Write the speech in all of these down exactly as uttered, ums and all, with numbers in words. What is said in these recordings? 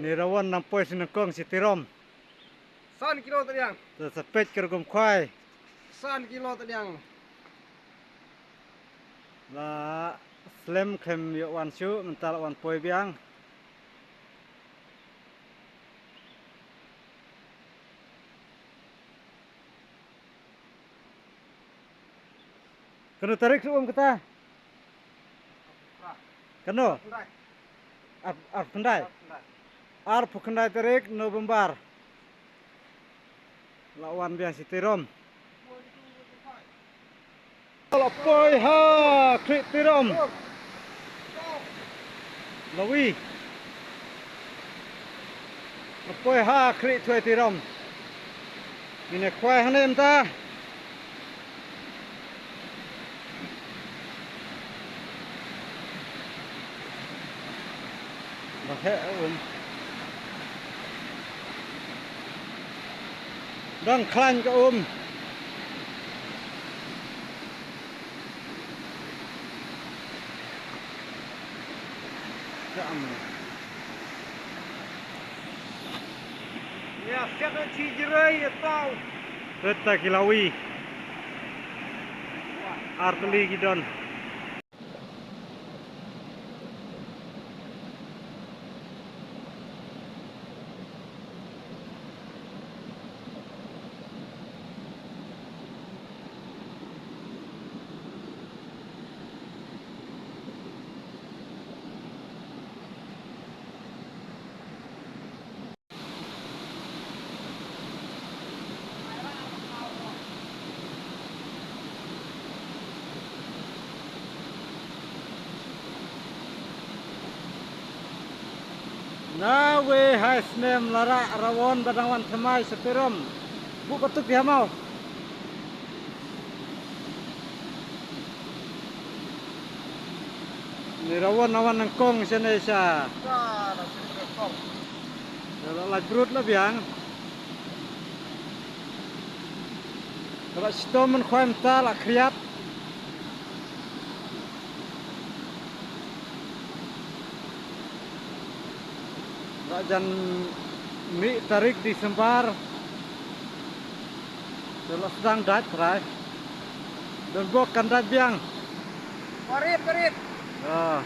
Ni rawon nang poi sha nyngkong shi tirom. San kilo tadiang. Te sa peit ka rukom khwai. San kilo tadiang. La slem khlem ïoh wan shuh, mynta la wan poi biang. Kano tarik shu um kata? Kano? Ar, arphew khyndai. Arphew khyndai tarik November. La wan biang shi tirom. La poi ha khlieh tirom. Lawi. La poi ha khlieh thwei tirom. Ngin ïa khwai hangne mynta. Ba heh um. Dang khlaiñ ka um. Ka um. Ïa siat na chi jirai ïa tau. Peta ki lawi. Ar tylli ki don. Nawei ha snem la rah rawon ba dang wan thymmai sha tirom. Buh patuk ïa maw. Ni rawon na wan nyngkong shane sha. Ka la shane nyngkong. Ïa la lait brut la biang. Ka la shitom mynkhwai mynta la khriat. La jan mih tarik Disembar. Te la sdang dait trai. Don bok kan dait biang. Parit, parit. Ah.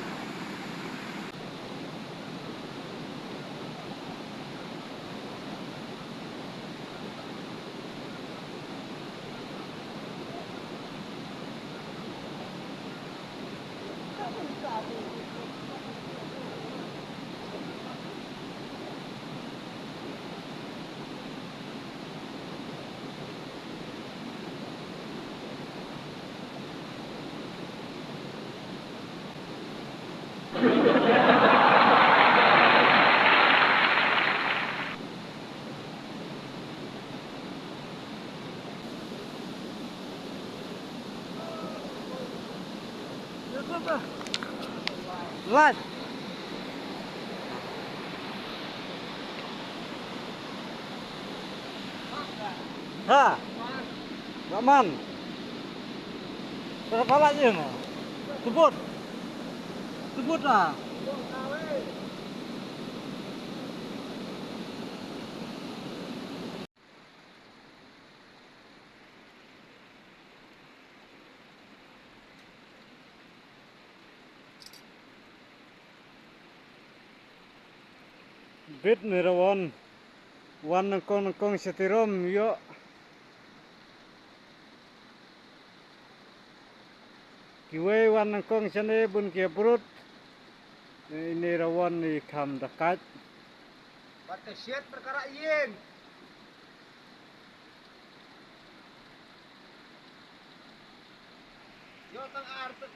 Lait. Ha. Nggak man. Terus pala je no. Tebut. Tebut lah. Bit ni rawon. Wan nyngkong nyngkong sha tirom ïoh. Kiwei wan nyngkong shane bun ki brut. Ine rawon i kham da kait. Bad ka shet perkara ïing. Ïoh tang ar tang